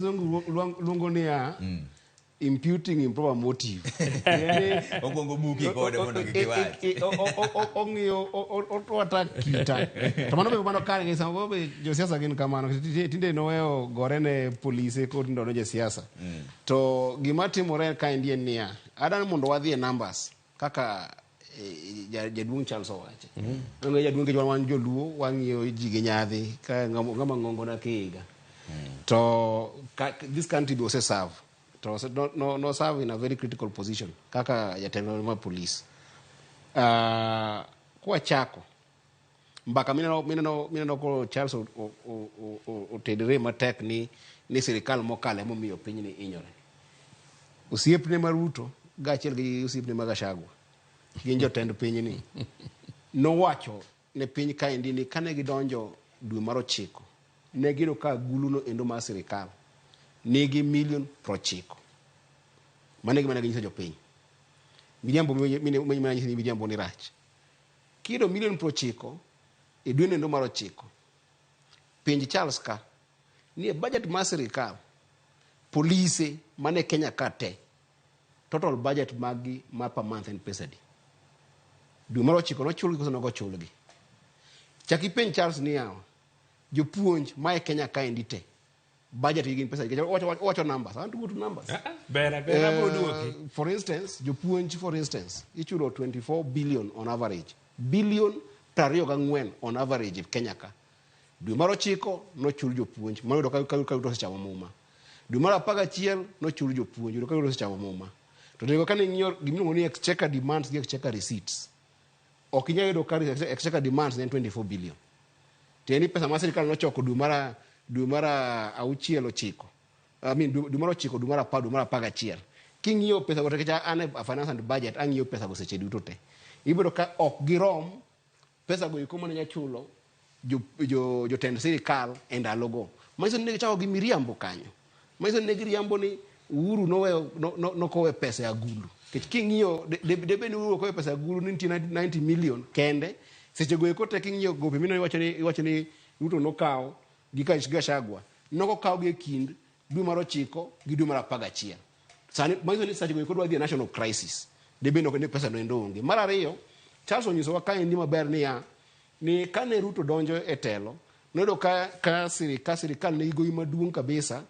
Kizungu luongo niya imputing improper motive. Yani, Okwongo buki kode mondo kik iwach. Ong'iyo otwata kita. To mano be mano kare ni sama be josiasa gin kamano. Tinde noweyo gore ne polise kod ndono josiasa. To gima timore kaendi en niya, adwaro mondo wadhi e numbers kaka jaduong' Charles owacho. Ng'e jaduong' nikech wan joluo wang'iyo ji gi nyadhi ka ng'ama ng'ongo na kiiga. To this country be ose serve. To ose, no, no, no serve in a very critical position kaka jatelo mar police. Kwachako mbaka mineno ko Charles otedre matek ni sirikal mokalo emomiyo pinyni hinyore. Osiepne ma Ruto kaachiel gi osiepne ma Gachagua gin jotend pinyni nowacho ne piny kaendi ni kane gidonjo dwe mar 9 ne giyudo ka aguluno endo mar sirikal nigi milion 90. Mano e gima ne ginyiso jopiny. Miriambo mine ni miriambo ni rach. Kiyudo milion 90 e dwe endo mar 9, penj Charles ka ni e budget mar sirikal polise mane Kenya ka te total budget maggi ma per month en pesa adi? Dwe mar 9 nochulgi koso nok ochulgi? Chak ipenj Charles ni yawa, jopuonj ma e Kenya kaendi te budget gi gin pesa adi? Owacho numbers. I want to go to numbers. Ber ber abiro duoki. For instance, jopuonj for instance, ichulo 24 billion on average. Billion 24 on average e Kenya ka. Dwe mar 9 nochul jopuonj, mano yudo ka Ruto osechamo muma. Dwe mar 11 nochul jopuonj, yudo ka Ruto osechamo muma. To nego kane ing'iyo gimiluongo ni exchequer demands gi exchequer receipts, ok inyal yudo ka exchequer demands ne en 24 billion. Tiende ni pesa ma sirikal nochoko dwe mar 6 9, I mean dwe mar 9, dwe mar 10, dwe mar 11. King'iyo pesa go nikech an e finance and budget ang'iyo pesa go seche duto te. Ibiro ka ok girom pesa go eko mane nya chulo jotend sirikal e ndalogo. Manyiso ni ne gichako gi miriambo kanyo. Manyiso ni ne giriambo ni Uhuru noweyo nokowe pesa e agulu. Nikech king'iyo debe ni Uhuru okowe pesa e agulu ni nitie 90 million kende. Seche go eko te king'iyo gope mino iwacho ni Ruto nokawo gi Gachagua. Nokokaw gi e kind dwe mar 9 gi dwe mar 11. Sani manyiso ni seche go eko dwa dhi e national crisis. Debe ni pesa no endo onge. Mar ariyo, Charles onyisowa kaendi maber niya, ni kane Ruto donjo e telo, noyudo ka sirikal nigi gowi maduong' kabisa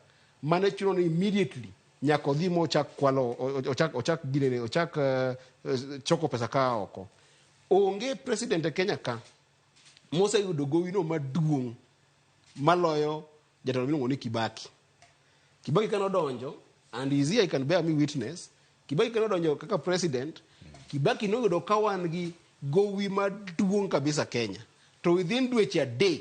mane chuno ni immediately nyaka odhi mochak kwalo ochak ginene ochak choko pesa ka oko. Onge president e Kenya ka moseyudo gowino maduong' maloyo jatelo miluongo ni Kibaki. Kibaki kane odonjo, and is here, he can bear me witness, Kibaki kane odonjo kaka president, Kibaki noyudo ka wan gi gowi maduong' kabisa Kenya. To within dweche 3,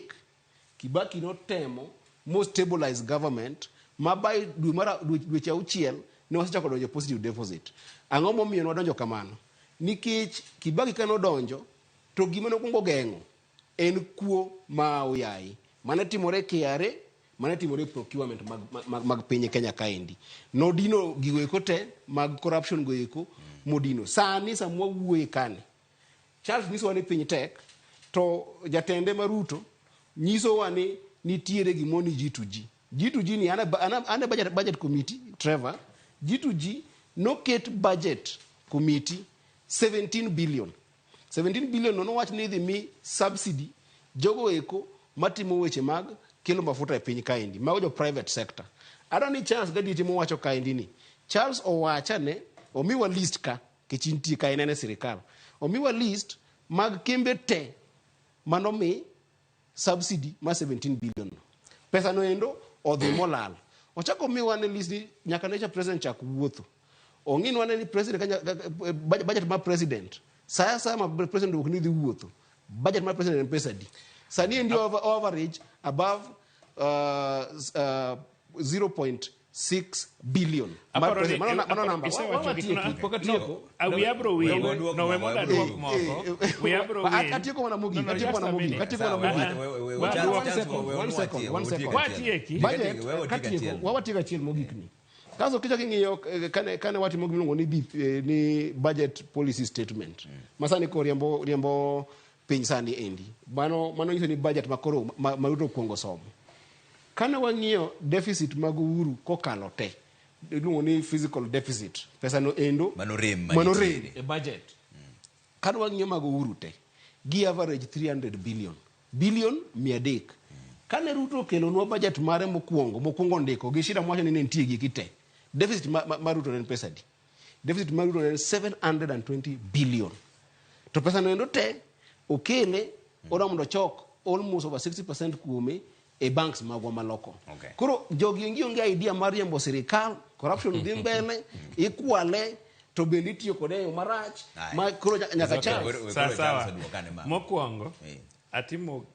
Kibaki notemo mo stabilize government ma by dwe mar dweche 6 ne wasechako donjo positive deficit. Ang'o momiyo nwadonjo kamano? Nikech Kibaki kane odonjo, to gima nokwongo geng'o en kuo ma aoyaye mane timore KRA, mane timore procurement mag piny Kenya kaendi. Nodino gigo eko te mag corruption go eko modino. Sani sama wawuoye kani, Charles nyisowa ni piny tek, to jatende ma Ruto nyisowa ni nitiere gimoro ni G2G. G2G ni an e budget committee, Trevor, G2G noket budget committee 17 billion. 17 billion no nowach ni idhi mi subsidy jogo eko matimo weche mag kelo mafuta e piny kaendi, mago jo private sector. Adwa ni Charles gadier mowacho kaendi ni, Charles owacha ne omiwa list ka, kech intie ka en e sirikal. Omiwa list mag kembe te manomi subsidy mar 17 billion no. Pesa no endo odhi molal. Ochako omiwa ne list ni nyaka ne cha president chak wuotho. Ong'inwa ne ni president budget mar president. Sa asaya ma president owuok ni dhi wuotho. Budget mar president en pesa adi? Sani endi average above 0.6 billion. Mar president. Mano namba. Watieki, pok atieko. Wiya bro wil. No, we mondo aduok moko. Wiya bro wil. Atieko mana mogik. Atieko mana mogik. Atieko mana mogik. One second, one second, one second. Watieki. Budget, katieko, wawatieko achiel mogik ni. Kaso kichako ing'iyo kane watimo gimiluongo ni BP, ni budget policy statement. Ma sani koro riembo piny sani endi. Mano nyiso ni budget ma koro ma Ruto okuongo somo. Kane wang'iyo deficit mag Uhuru kokalo te, iluongo ni fiscal deficit, pesa no endo Mano rem mano manitiere. rem e budget. Kane wang'iyo mag Uhuru te, gi average 300 billion, billion 300. Kane Ruto okelonwa budget mare mokwongo, mokwongo ndiko gi shida mwacho ni ne nitie giki te, deficit ma Ruto ne en pesa adi? Deficit mar Ruto ne en 720 billion. To pesa no endo te okele odwa mondo ochok almost over 60% kuome e banks magwa maloko. Koro jogi onge onge idea mar riembo sirikal, corruption dhi mbele, ikwale to bende itiyo kode e yo marach Aye. ma koro nyaka Okay. chal. Koro Sawa, sawa. Charles oduoka ne ma. Mokwongo, Eh. atimo